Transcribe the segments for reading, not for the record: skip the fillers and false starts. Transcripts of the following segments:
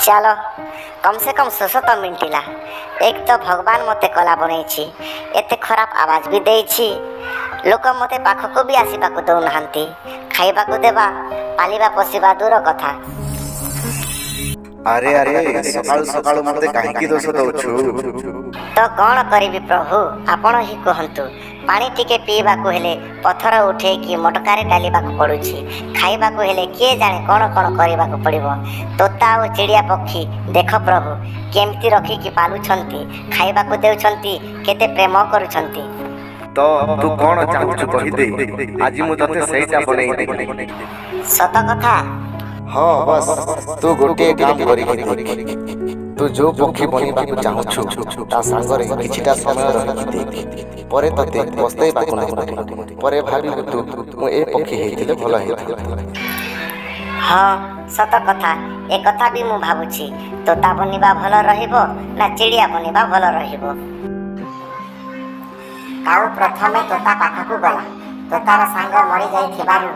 ଚାଲ, କମ୍ ସେ କମ୍ ଶୋଷ ତ ମିଣ୍ଟିଲା। ଏକ ତ ଭଗବାନ ମୋତେ କଳା ବନେଇଛି, ଏତେ ଖରାପ ଆବାଜ ବି ଦେଇଛି। ଲୋକ ମୋତେ ପାଖକୁ ବି ଆସିବାକୁ ଦେଉନାହାନ୍ତି। ଖାଇବାକୁ ଦେବା, ପାଲିବା ପୋଷିବା ଦୂର କଥା। ଆରେ ଆରେ, ସକାଳୁ ସକାଳୁ ମତେ କାହିଁକି ଦୋଷ ଦଉଛୁ? ତ କ'ଣ କରିବି ପ୍ରଭୁ, ଆପଣ ହିଁ କୁହନ୍ତୁ। ପାଣି ଟିକେ ପିଇବାକୁ ହେଲେ ପଥର ଉଠେଇକି ମଟକାରେ ଡାଲିବାକୁ ପଡ଼ୁଛି। ଖାଇବାକୁ ହେଲେ କିଏ ଜାଣେ କ'ଣ କ'ଣ କରିବାକୁ ପଡ଼ିବ। ତୋତା ଆଉ ଚିଡ଼ିଆ ପକ୍ଷୀ ଦେଖ ପ୍ରଭୁ, କେମିତି ରଖିକି ପାଲୁଛନ୍ତି, ଖାଇବାକୁ ଦେଉଛନ୍ତି, କେତେ ପ୍ରେମ କରୁଛନ୍ତି। ତ ତୁ କ'ଣ ଚାହୁଁଛୁ କହିଦେ, ଆଜି ମୁଁ ତତେ ସେଇଟା ବନେଇଦେବି। ସତ କଥା? ହଁ, ବସ୍ ତୁ ଗୋଟିଏ କାମ କରିକି ଦେଖ। ତୁ ଯୋଉ ପକ୍ଷୀ ବନିବାକୁ ଚାହୁଁଛୁ, ତା ସାଙ୍ଗରେ କିଛିଟା ସମୟ ରହିକି ଦେଖ। ପରେ ତତେ ପସ୍ତେଇବାକୁ ନାହିଁ ପଡ଼େ। ପରେ ଭାବିବୁ ତୁ, ମୁଁ ଏ ପକ୍ଷୀ ହେଇଥିଲେ ଭଲ ହେଇଥାନ୍ତା। ହଁ, ସତ କଥା। ଏ କଥା ବି ମୁଁ ଭାବୁଛି, ତୋତା ବନିବା ଭଲ ରହିବ ନା ଚିଡ଼ିଆ ବନିବା ଭଲ ରହିବ? କାଉ ପ୍ରଥମେ ତୋତା ପାଖକୁ ଗଲା। ତୋତାର ସାଙ୍ଗ ମରିଯାଇଥିବାରୁ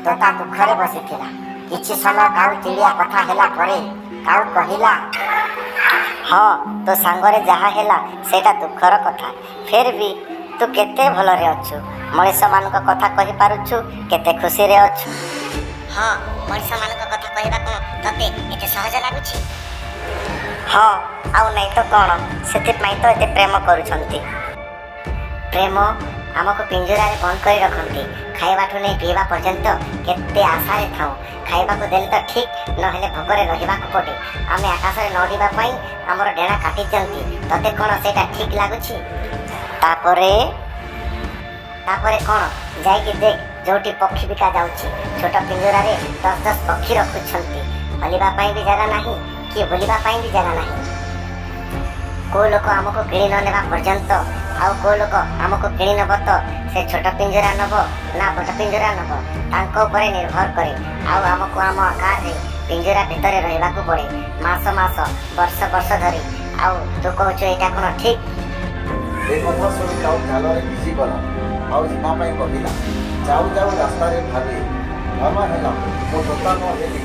ତୋତା ଦୁଃଖରେ ବସିଥିଲା। କିଛି ସମୟ କାଉ ଚିଡ଼ିଆ କଥା ହେଲା ପରେ କାଉ କହିଲା, ହଁ, ତୋ ସାଙ୍ଗରେ ଯାହା ହେଲା ସେଇଟା ଦୁଃଖର କଥା। ଫେର୍ ବି ତୁ କେତେ ଭଲରେ ଅଛୁ। ମଣିଷମାନଙ୍କ କଥା କହିପାରୁଛୁ, କେତେ ଖୁସିରେ ଅଛୁ। ହଁ, ମଣିଷମାନଙ୍କ କଥା କହିବା କ'ଣ ତତେ ଏତେ ସହଜ ଲାଗୁଛି? ହଁ, ଆଉ ନାଇଁ ତ କ'ଣ? ସେଥିପାଇଁ ତ ଏତେ ପ୍ରେମ କରୁଛନ୍ତି। ପ୍ରେମ ଆମକୁ ପିଞ୍ଜରାରେ ବନ୍ଦ କରି ରଖନ୍ତି। ଖାଇବାଠୁ ନେଇ ପିଇବା ପର୍ଯ୍ୟନ୍ତ କେତେ ଆଶାରେ ଥାଉ। ଖାଇବାକୁ ଦେଲେ ତ ଠିକ୍, ନହେଲେ ଭୋକରେ ରହିବାକୁ ପଡ଼େ। ଆମେ ଆକାଶରେ ନ ଉଡ଼ିବା ପାଇଁ ଆମର ଡେଣା କାଟି ଦିଅନ୍ତି। ତତେ କ'ଣ ସେଇଟା ଠିକ୍ ଲାଗୁଛି? ତାପରେ ତାପରେ କ'ଣ, ଯାଇକି ଦେଖ, ଯୋଉଠି ପକ୍ଷୀ ବିକା ଯାଉଛି, ଛୋଟ ପିଞ୍ଜରାରେ ଦଶ ଦଶ ପକ୍ଷୀ ରଖୁଛନ୍ତି। ହଲିବା ପାଇଁ ବି ଜାଗା ନାହିଁ କି ବୁଲିବା ପାଇଁ ବି ଜାଗା ନାହିଁ। କୋଉ ଲୋକ ଆମକୁ କିଣି ନ ନେବା ପର୍ଯ୍ୟନ୍ତ। ଆଉ କୋଉ ଲୋକ ଆମକୁ କିଣି ନେବ ତ ସେ ଛୋଟ ପିଞ୍ଜରା ନେବ ନା ବଡ଼ ପିଞ୍ଜରା ନେବ, ତାଙ୍କ ଉପରେ ନିର୍ଭର କରେ। ଆଉ ଆମକୁ ଆମ ଆକାରରେ ପିଞ୍ଜରା ଭିତରେ ରହିବାକୁ ପଡ଼େ ମାସ ମାସ, ବର୍ଷ ବର୍ଷ ଧରି। ଆଉ ତୁ କହୁଛୁ ଏଇଟା କ'ଣ ଠିକ୍? ଏ କଥା ଶୁଣି କାଉ ଝାଳରେ ଭିଜିଗଲା ଆଉ ଯିବା ପାଇଁ କହିଲା। ଯାଉ ଯାଉ ରାସ୍ତାରେ ଭାବେ, ଭଲ ହେଲା, ମୁଁ ତୋତା ନ ହେଲି,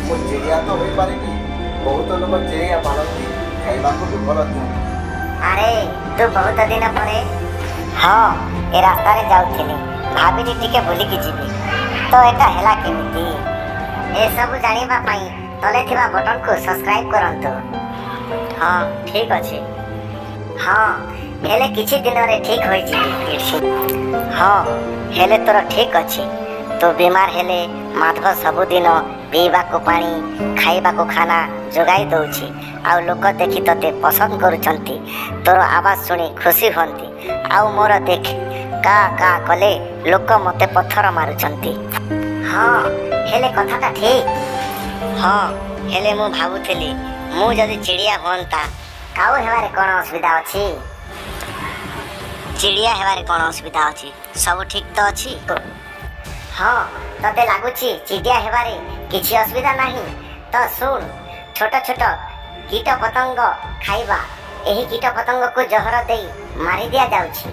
ମୁଁ ଚିଡ଼ିଆ ତ ହୋଇପାରିବି। ବହୁତ ଲୋକ ଚିଡ଼ିଆ ପାଳନ୍ତି, ଖାଇବାକୁ ବି ଭଲ ଦିଅନ୍ତି। ଆରେ, ତୁ ବହୁତ ଦିନ ପରେ! ହଁ, ଏ ରାସ୍ତାରେ ଯାଉଥିଲି, ଭାବିଲି ଟିକେ ବୁଲିକି ଯିବି। ତ ଏଟା ହେଲା କେମିତି? ଏସବୁ ଜାଣିବା ପାଇଁ ତଳେ ଥିବା ବଟନକୁ ସବସ୍କ୍ରାଇବ କରନ୍ତୁ। ହଁ, ଠିକ୍ ଅଛି। ହଁ, ହେଲେ କିଛି ଦିନରେ ଠିକ୍ ହୋଇଯିବି। ହଁ, ହେଲେ ତୋର ଠିକ୍ ଅଛି। ତୁ ବିମାର ହେଲେ ମାଧବ ସବୁଦିନ ପିଇବାକୁ ପାଣି, ଖାଇବାକୁ ଖାନା ଯୋଗାଇ ଦଉଛି। ଆଉ ଲୋକ ଦେଖି ତୋତେ ପସନ୍ଦ କରୁଛନ୍ତି, ତୋର ଆବାଜ ଶୁଣି ଖୁସି ହୁଅନ୍ତି। ଆଉ ମୋର ଦେଖ, କା କା କଲେ ଲୋକ ମୋତେ ପଥର ମାରୁଛନ୍ତି। ହଁ, ହେଲେ କଥାଟା ଠିକ୍। ହଁ, ହେଲେ ମୁଁ ଭାବୁଥିଲି, ମୁଁ ଯଦି ଚିଡ଼ିଆ ହୁଅନ୍ତା। କାଉ ହେବାରେ କ'ଣ ଅସୁବିଧା ଅଛି? ଚିଡ଼ିଆ ହେବାରେ କ'ଣ ଅସୁବିଧା ଅଛି? ସବୁ ଠିକ୍ ତ ଅଛି। ହଁ, ତତେ ଲାଗୁଛି ଚିଡ଼ିଆ ହେବାରେ କିଛି ଅସୁବିଧା ନାହିଁ? ତ ଶୁଣ, ଛୋଟ ଛୋଟ କୀଟ ପତଙ୍ଗ ଖାଇବା। ଏହି କୀଟ ପତଙ୍ଗକୁ ଜହର ଦେଇ ମାରି ଦିଆଯାଉଛି,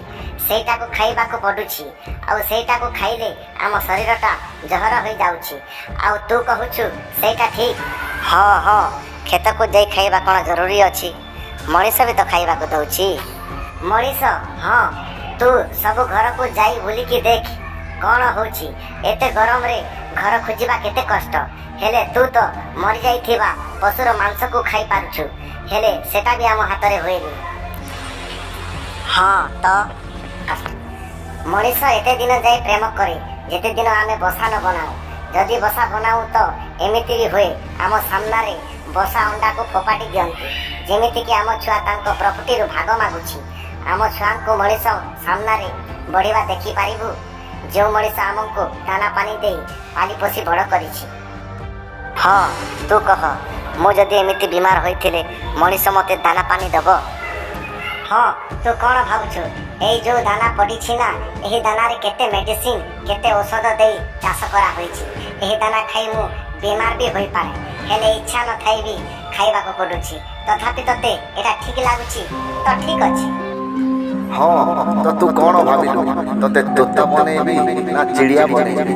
ସେଇଟାକୁ ଖାଇବାକୁ ପଡୁଛି। ଆଉ ସେଇଟାକୁ ଖାଇଲେ ଆମ ଶରୀରଟା ଜହର ହୋଇଯାଉଛି। ଆଉ ତୁ କହୁଛୁ ସେଇଟା ଠିକ୍? ହଁ, କ୍ଷେତକୁ ଯାଇ ଖାଇବା କ'ଣ ଜରୁରୀ ଅଛି? ମଣିଷ ବି ତ ଖାଇବାକୁ ଦଉଛି। ମଣିଷ? ହଁ, ତୁ ସବୁ ଘରକୁ ଯାଇ ବୁଲିକି ଦେଖ କ'ଣ ହଉଛି। ଏତେ ଗରମରେ ଘର ଖୋଜିବା କେତେ କଷ୍ଟ। ହେଲେ ତୁ ତ ମରିଯାଇଥିବା ପଶୁର ମାଂସକୁ ଖାଇପାରୁଛୁ, ହେଲେ ସେଟା ବି ଆମ ହାତରେ ହୁଏନି। ହଁ, ତ ମଣିଷ ଏତେ ଦିନ ଯାଇ ପ୍ରେମ କରେ ଯେତେ ଦିନ ଆମେ ବସା ନ ବନାଉ। ଯଦି ବସା ବନାଉ ତ ଏମିତି ବି ହୁଏ, ଆମ ସାମ୍ନାରେ ବସା ଅଣ୍ଡାକୁ ଫୋପାଡ଼ି ଦିଅନ୍ତି, ଯେମିତିକି ଆମ ଛୁଆ ତାଙ୍କ ପ୍ରପର୍ଟିରୁ ଭାଗ ମାଗୁଛି। ଆମ ଛୁଆଙ୍କୁ ମଣିଷ ସାମ୍ନାରେ ବଢ଼ିବା ଦେଖିପାରିବୁ? ଯେଉଁ ମଣିଷ ଆମକୁ ଦାନା ପାଣି ଦେଇ ପାଳି ପୋଷି ବଡ଼ କରିଛି। ହଁ, ତୁ କହ, ମୁଁ ଯଦି ଏମିତି ବିମାର ହୋଇଥିଲେ ମଣିଷ ମୋତେ ଦାନା ପାଣି ଦେବ? ହଁ, ତୁ କ'ଣ ଭାବୁଛୁ? ଏଇ ଯୋଉ ଦାନା ପଡ଼ିଛି ନା, ଏହି ଦାନାରେ କେତେ ମେଡିସିନ, କେତେ ଔଷଧ ଦେଇ ଚାଷ କରାହୋଇଛି। ଏହି ଦାନା ଖାଇ ମୁଁ ବିମାର ବି ହୋଇପାରେ, ହେଲେ ଇଚ୍ଛା ନଥାଇ ବି ଖାଇବାକୁ ପଡୁଛି। ତଥାପି ତତେ ଏଇଟା ଠିକ ଲାଗୁଛି ତ ଠିକ ଅଛି। ହଁ, ତ ତୁ କ'ଣ ଭାବିଲୁ? ତତେ ତୋତା ବନେଇବି ନା ଚିଡ଼ିଆ ବନେଇବି?